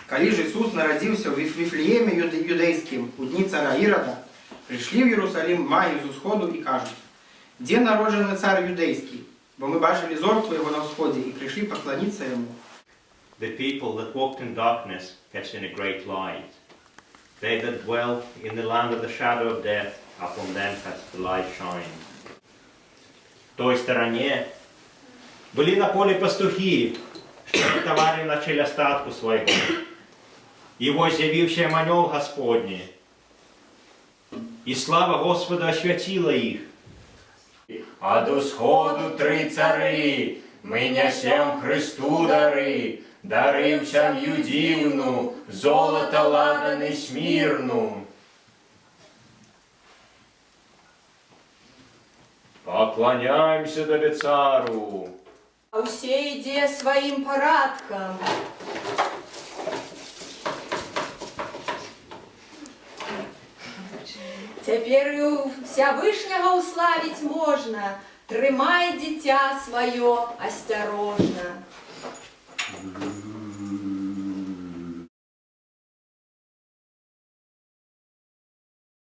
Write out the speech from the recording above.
Калі ж Ісус нарадзіўся ў Віфлееме Юдэйскім у дні цара Ірада, прыйшлі ў Ерусалім магі з усходу і кажуць: Дзе народжаны Цар Юдэйскі? Бо мы бачылі зорку Яго на ўсходзе і прыйшлі пакланіцца Яму. The people that walked in darkness have seen a great light. They that dwell in the land of the shadow of death, upon them hath the light shined. В той стороне были на поле пастухи, что вартовали на челе статку своего. И вот з'явився им анёл Господний, и слава Господа освятила их. Ад усходу тры цары, мы нясем Хрысту дары, дары ў сям'ю дзіўну, золата, ладан і смірну. Пакланяемся табе, цару. А ўсе ідзе сваім парадкам. Цяпер і Усявышняга ўславіць можна, трымай дзіця сваё асцярожна.